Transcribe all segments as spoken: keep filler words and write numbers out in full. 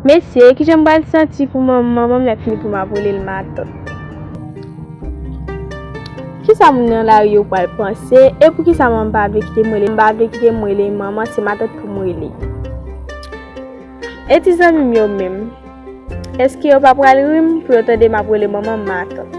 Mesye, kijan m pral santi pou manman, manman m lè fini pou m ap rele l matant? Kisa moun nan lari yo pral panse? E poukisa manman m pa vle kite m rele, m pa vle kite m rele manman, se matant pou m rele? E ti zanmi m yo menm? Èske yo pa pral ri m pou yo tande m ap rele manman m matant?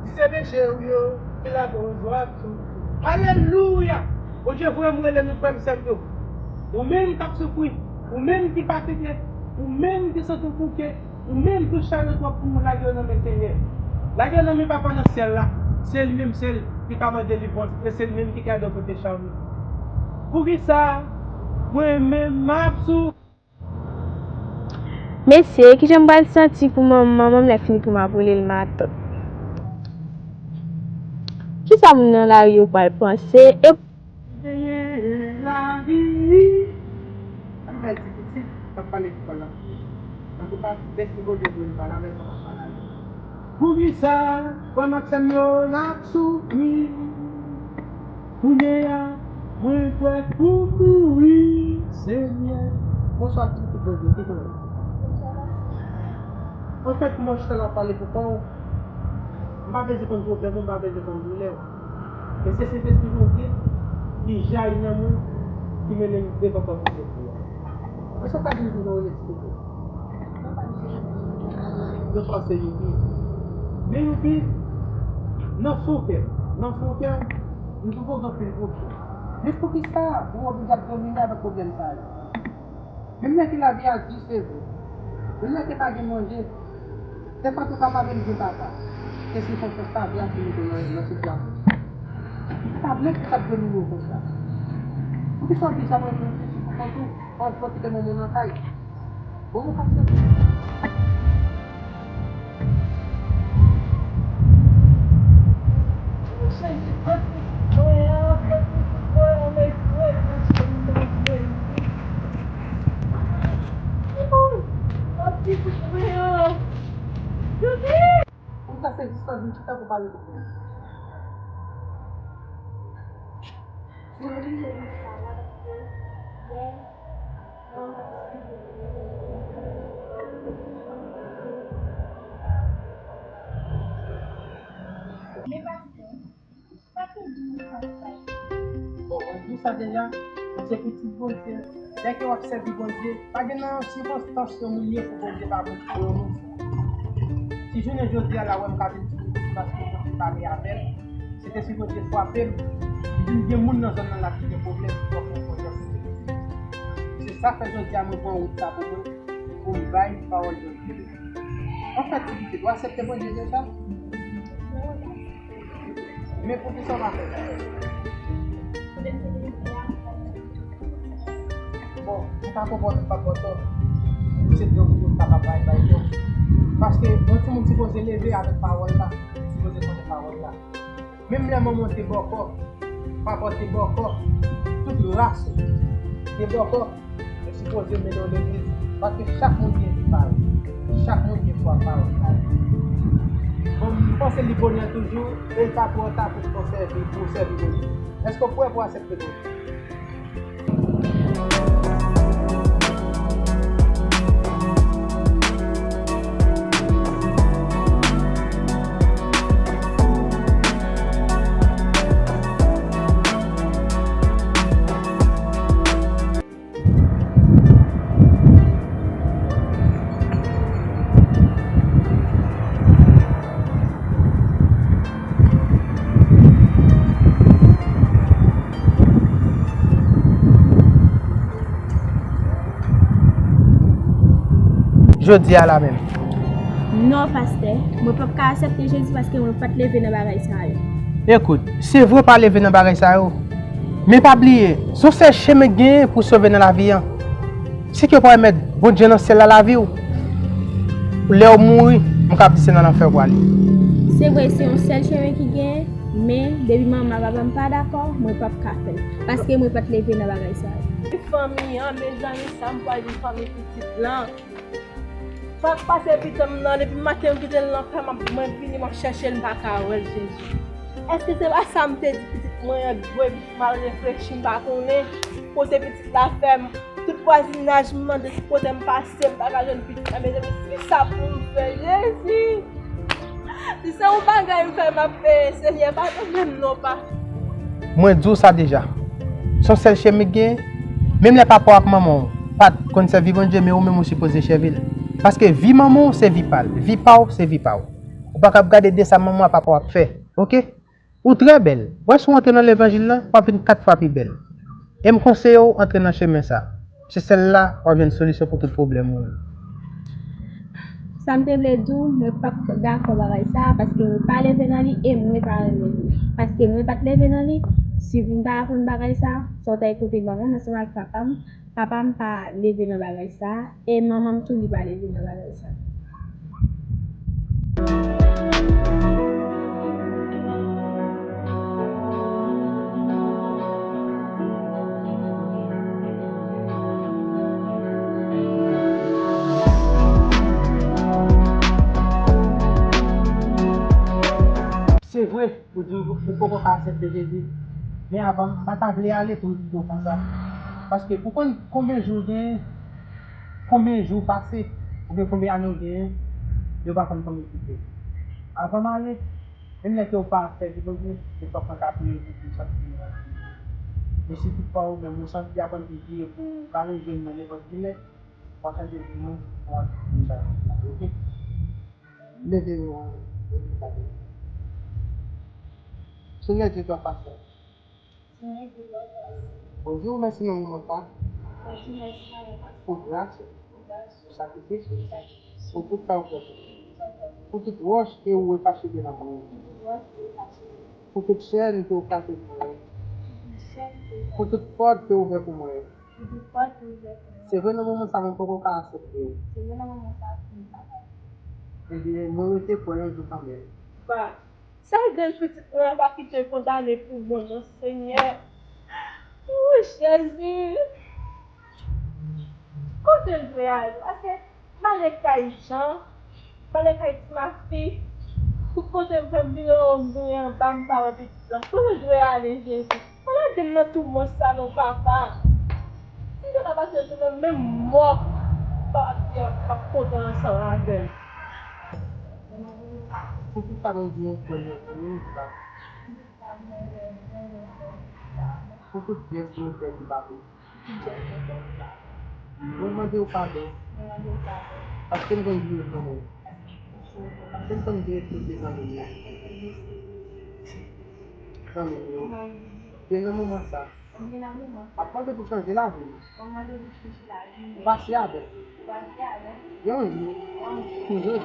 Di se peche w yo ki lage w ozwa tou. Alelouya! Bondye voye m rele nou, frè m, sè m yo. Ou menm k ap soufri, ou menm ki fatige, ou menm ki santi w bouke, ou menm tou chay yo twòp pou ou, lage yo nan men Senyè. Lage yo nan men Papa nan syèl la. Se li menm sèl ki ka ban delivrans, e se li menm ki ka ede w pote chay ou. Poukisa mwen menm m ap soufri? Mesye, kijan m pral santi pou manman, manman m lè fini pou m ap rele l matant? Kisa moun nan lari yo pral panse? E genyen lavi. Ann fè ti pitit, m ap pale pou la. Antouka, Lespri Bondye di m pale avèk mwen, m ap pale avèk mwen. Poukisa frè m ak sè m yo n ap soufri? Kounye a, mwen prè pou kouri, Senyè. Bonswa, pitit Bondye, ki konnen? Anfèt, kouman w chita la w ap pale pou kò w? M pa bezwen konn pwoblèm ou, m pa bezwen konn doulè w. Men se Sentespri Bondye ki jayi nan mwen, ki mennen m devan kò Bondye pou ou. Èske w ka di m ki jan w eksplike? Yon fwa se Youpi. Men Youpi, nan fon kè m, nan fon kè m, m toujou gen anpil pwoblèm. Men poukisa ou oblije ap domine avèk pwoblèm sa yo? Menm lè ke lavi a di se vre, menm lè ke pa gen manje, se pa tou ka pa vin gen papa. Se sikonstans lavi a ki mete w nan, nan sitiyasyon sa. Ou pa vle pou sa domine w konsa. Poukisa w di sa mwen menm, menm si pou kont ou, anvan w kite manman nan kay? Bon, mwen pa sezi. Pou sa se jis anvi chita pou pale de Bondye. Bon, mwen di w sa deja, ou se pitit Bondye. Lè ke w ap sèvi Bondye, pa gen nan sikonstans yon moun ye pou Bondye pa voye yon moun. Si jounen jodi a la, w wè m ka vin sou YouTube paske Bondye pale avè m, se te si Bondye frape m, li vin gen moun nan zòn nan la ki gen pwoblèm, fòk mwen kontan. Se sa fè jodi a mwen pran wout sa pou mwen, pou m bay pawòl Bondye. Anfèt, ti pitit, w aksepte Bondye deja? Men poukisa w pa fè sa? Bon, m ka konprann ou pa kontan. Se de moun yo ka pa bay, bay non. Paske yon timoun sipoze leve avèk pawòl la, sipoze konnen pawòl la. Menm lè manman w te bòkò, papa w te bòkò, tout ras ou te bòkò, yo sipoze mennen w legliz. Paske chak moun gen vi pa yo. Chak moun gen fwa pa yo. Bon, m panse li bonè toujou, e l pa twò ta pou w sèvi, pou w sèvi Bondye. Èske w prè pou w aksepte Bondye? Jodi a la menm. Non, pastè, mwen p ap ka aksepte Jezi paske mwen pa t leve nan bagay sa yo. Ekout, se vre w pa leve nan bagay sa yo, men pa bliye, se yon sèl chemen k genyen pou w sove nan lavi a. Si ke w pa remèt Bondye nan syèl la lavi w, lè w mouri, m kab di se nan lanfè w prale. Se vre, se yon sèl chemen ki genyen, men depi manman papa m pa dakò, mwen p ap ka fè l, paske mwen pa t leve nan bagay sa yo. Fanmi an, mezanmi, sa m pral di fanmi pitit lan. Sa k pase pitit m nan, depi maten m kite l nan kay, m ap, mwen vini, m ap chèche l, m pa ka wè l, Jezi. Èske se pa sa m te di pitit mwen an, dwe mal reflechi, m pa konnen. Kote pitit la fè m, tout vwazinaj m mande ki kote m pase, m pa ka jwenn pitit la, mezanmi, ki sa pou m fè, Jezi? Si se yon bagay m fè, m ap peye, Senyè, padone m non, pa. Mwen di w sa deja. Se yon sèl chemen ki genyen. Menm lè papa w ak manman w pa t konn sèvi Bondye, men ou menm ou sipoze sèvi l. Paske vi manman w se vi pa l, vi pa w se vi pa w. Ou pa kab gade de sa manman w ak papa w ap fè, oke? Ou trè bèl. Wè si w antre nan levanjil la, w ap vin kat fwa pi bèl. E m konseye w antre nan chemen sa. Se sèl la w ap jwenn solisyon pou tout pwoblèm ou yo. Sa m te vle di w, mwen p ap dakò bagay sa, paske mwen pa leve nan li e mwen pa renmen li. Paske mwen pa t leve nan li, si m ta aprann bagay sa, sa w ta koute manman m ansanm ak papa m, papa m pa leve nan bagay sa, e manman m tou li pa leve nan bagay sa. Se vre, ou di m ou poko ka aksepte Jezi. Men avan, m pa ta vle ale pou m di w konsa. Paske ou konn konbyen jou w genyen, konbyen jou pase, oubyen konbyen ane w genyen, yo pa konn konbyen kite. Avan m ale, menm lè ke w pa sèvi Bondye, se fòk mwen ka priye pou ou santi vini nan vi. Men si toutfwa ou menm ou santi aprann pi vye, ou pa vin jwenn mwen nenpòt kilè, w a chanje vi nou, w a chanje sa, oke? Leve nou an, leve nou an. Senyè Dye tout pwisans. Senyè Dye tout pwisans. Bondye, mèsi nan moman sa. Bondye, mèsi nan moman sa. Pou gras ou. Pou gras ou. Pou sakrifis ou. Pou sakrifis ou. Pou tout sa ou fè pou mwen. Pou tout wòch ke ou efase devan mwen. Pou tout wòch ke ou efase devan mwen. Pou tout chèn ke ou kase pou mwen. Pou tout chèn ke ou kase pou mwen. Pou tout pòt ouvè pou mwen. Se vre nan moman sa mwen poko ka aksepte. Se vre nan moman sa mwen pa ka. Ebyen, mwen rete kwè yon jou kanmenm. Pa. Sa grenn pitit mwen an pa kite l kondane pou mwen non, Senyè. Wi, Jezi. Kote l dwe ale? Paske m ale kay Jan. M ale kay Timafi. Tout kote m fè m vire wo, m vire anba, m pa wè pitit lan. Kote l dwe ale, Jezi? Pa lage m nan toumans sa non, papa. Si se pa paske se nan menm mò, papa, m ap kontan ansanm avè l. Pou tout sa nou di yon sèl yon sèl, pou tout byen nou fè ki pa pou. Mwen mande w padon. Paske m konn jwe pou mwen. Paske m konn jwe pou te zanmi m yo. Zanmi m yo. Te nan moman sa. M ap mande pou chanje lavi m. Ou pase avè m. Yon jou. Yon jou.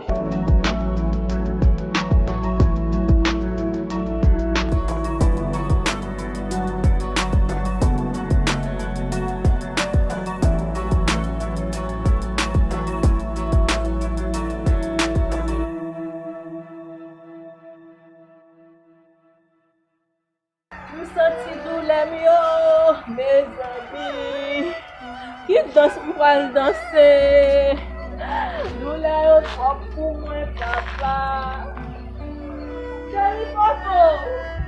M santi doulè m yo, mezanmi. Ki dans m pral danse? Doulè yo twòp pou mwen, papa. Cheri Koko.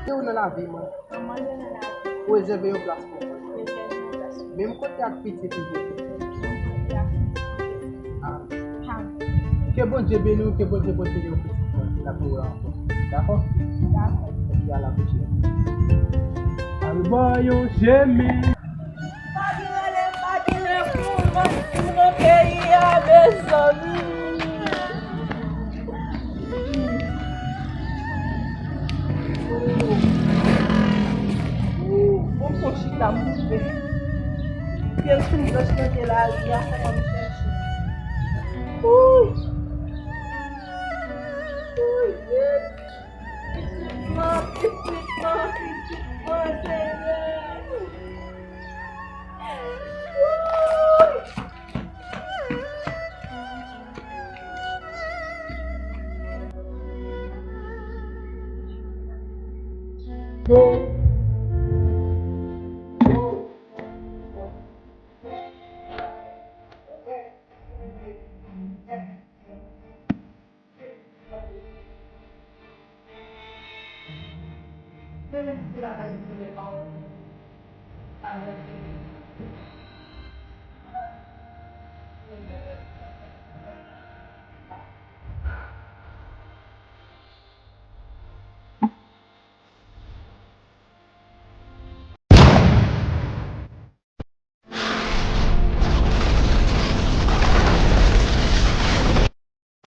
Se ou nan lavi mwen. Ou rezève yon plas pou mwen. Menm kote ak pitit ou ye. Ke Bondye beni w, ke Bondye pwoteje w pitit mwen. N ap wè ankò. Dakò? Dakò. Epi a la pwochèn. Al ba yon chemen. Pa gen rele, pa gen rekou, mwen vin nan peyi a, mezanmi. Bon, bon, chita m koupe. Pye m fin blanch nan pye lari a, sa pa m chèche. Ooh.